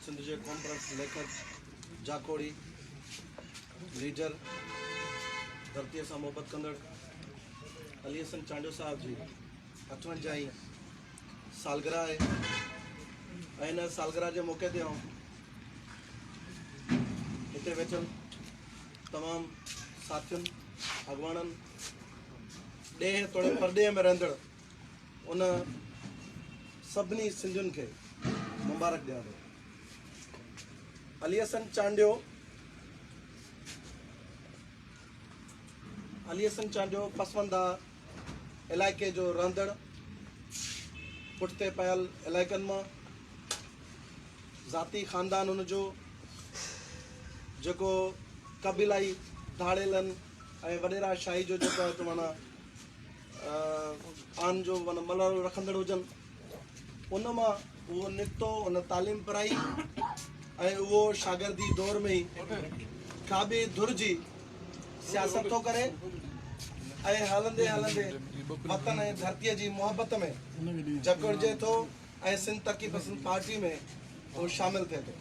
سنڌ جي قومپرست ليکڪ، جاکوڙي، ليڊر، ڌرتيء سان محبت ڪندڙ علي حسن چانڊيو صاحب جي اٺونجاهين سالگرهه آهي ۽ ان سالگرهه جي موقعي تي آئون هتي ويٺل تمام ساٿين، اڳواڻن، ڏيهه توڙي پرڏيهه ۾ رهندڙ ان سڀني سنڌين کي مبارڪ ڏيان ٿو. علي حسن چانڊيو علي حسن چانڊيو پسمنده علائقي جو رهندڙ پٺتي پيل علائقن مان ذاتي خاندان هن جو جيڪو قبيلائي ڌاڙيلن ۽ وڏيرا شاهي جو جيڪو آهي ته معنيٰ آن جو معنيٰ ملهارو رکندڙ هجن ان مان اهو نڪتو ان تعليم پرائي ۽ اهو شاگردي دور ۾ ئي کاٻي ڌر جي سياست ٿو ڪري ۽ هلندي هلندي وطن ۽ ڌرتيء جي محبت ۾ جڪڙجي ٿو ۽ سنڌ ترقي پسند پارٽي ۾ هو شامل ٿئي ٿو.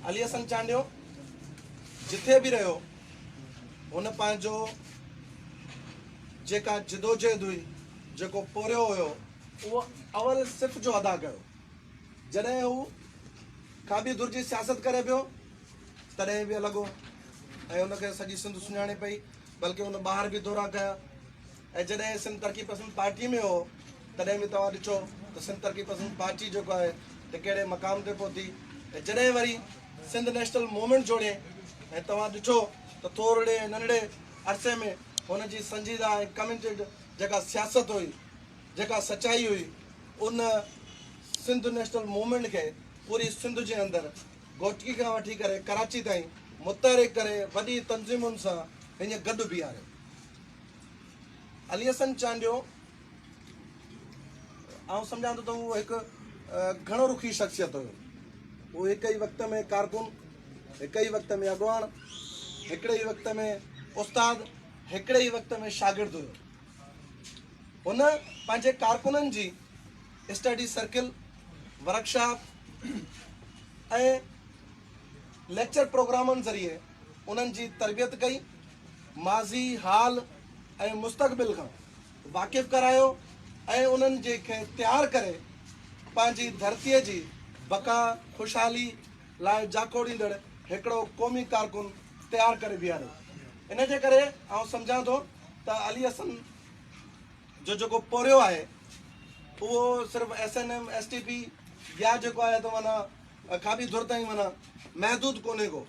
علي حسن چانڊيو جٿي به رهيو هن پنهنجو جيڪا جدوجهد هئي جيڪو پورهيو هيو اهو اول صف جو ادا ڪيو. جڏهن هو کاٻي ڌر جي سياست ڪري پيو تڏهن به الڳ هو ۽ ان کي سڄي سنڌ سڃاڻي پئي بلڪه هن ٻاهر به دورا ڪيا ۽ جڏهن سنڌ ترقي پسند پارٽي ۾ هو تڏهن به توهان ڏٺو ته سنڌ ترقي پسند پارٽي جيڪو آهي ته ڪهڙي مقام تي پهتي ۽ جڏهن وري سنڌ نيشنل موومينٽ جوڙي ۽ توهان ڏٺو ته ٿورڙي ۽ ننڍڙي عرصي ۾ هن جي سنجيده ۽ ڪميٽيڊ جيڪا سياست هئي جيڪا سچائي هئي ان سنڌ نيشنل موومينٽ کي پوري سنڌ جي اندر گهوٽڪي کان وٺي ڪري ڪراچي تائين متحرڪ ڪري وڏي تنظيمن سان هيئن گڏ بيهاريو. علي حسن چانڊيو آئون سمجهان ٿو ته هو هڪ گهڻو رخي شخصيت هيو. هو هڪ ئي وقت ۾ ڪارڪن، هڪ ئي وقت ۾ اڳواڻ، هڪڙي ئي وقت ۾ استاد، هڪڙي ئي وقت ۾ شاگرد هيو. هن پنهنجي ڪارڪنن جي اسٽڊي سرڪل، ورڪشاپ ۽ ليڪچر پروگرامن ذريعي انهن جي تربيت ڪئي، ماضي، حال ۽ مستقبل کان واقف ڪرايو ۽ انهن جي کي تيار ڪري پنهنجي ڌرتيء جي بقا، خوشحالي لاء جاکوڙيندڙ هڪڙو قومي ڪارڪن تيار ڪري بيهاريو. ان جي ڪري آئون سمجهان ٿو ته علي حسن جو جيڪو پورهيو آهي اهو صرف S N M, S T P يا جيڪو آهي ته معنيٰ کاٻي ڌر تائين معنيٰ محدود ڪونهي ڪو.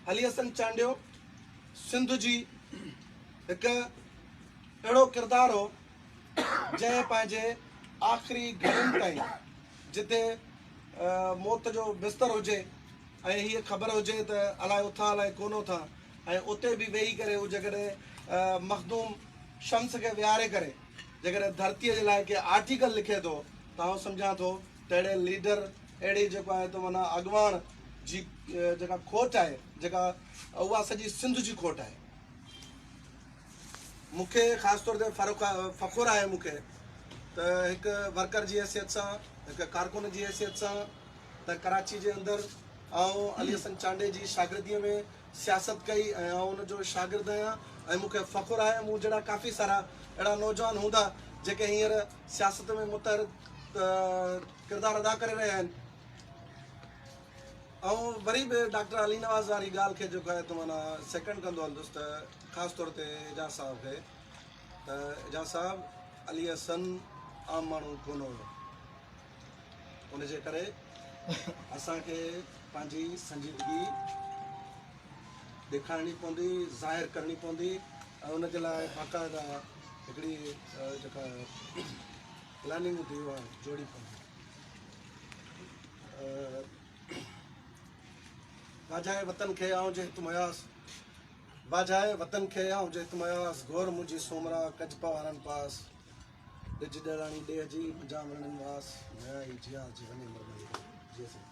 علي حسن چانڊيو سنڌ جي هڪ اهڙو ڪردار هو جنهن پنهنجي آخري گهڙين تائين جتي موت جو بستر هجي ۽ هيء خبر هجي ته الائي اٿان الائي ڪونه اٿان ۽ اتي به ويهي ڪري هو جيڪڏهن مخدوم شمس کي ويهاري ڪري جيڪڏهن ڌرتيء جي لاء ڪي آرٽيڪل لکي ٿو ته آئون سمجهان ٿو ته اهڙي ليڊر اهڙي جيڪو آهي ته معنيٰ اڳواڻ جي جيڪا کوٽ آهي جيڪا اها سڄي سنڌ جي کوٽ آهي. مون کي خاص طور تي فخر آهي مون کي ته هڪ ورڪر جي حيثيت سان هڪ ڪارڪن جي حيثيت سان ته ڪراچي جي اندر آئون علي حسن چانڊيي جي شاگرديء ۾ سياست ڪئي ۽ آئون ان جو شاگرد آهيان ۽ مون کي فخر آهي مون جهڙا ڪافي سارا اهڙا نوجوان هوندا جيڪي هينئر سياست ۾ متحرڪ ڪردار ادا ڪري رهيا آهن. آئون وري به ڊاڪٽر علي نواز واري ڳالهه کي جيڪو آهي ته معنيٰ سيڪنڊ ڪندو هلندس ته خاص طور تي اعجاز صاحب کي ته اعجاز صاحب علي حسن عام ماڻهو ڪونه هيو ان جي ڪري اسان کي پنهنجي سنجيدگي ڏيکارڻي پوندي ظاهر ڪرڻي پوندي ۽ ان جي لاء باقاعده هڪڙي جيڪا پلاننگ هوندي اها جوڙي پوندي. واجهائي وطن کي آئون جي هت مياس واجهائي وطن کي آئون جي هت مياس گور منهنجي سومرا ڪج پوارن پاس ڏج ڏيراڻي ڏيهه جي منجهان وڻن واس ميائي جياس جي وڃي مرمئي جي سائين.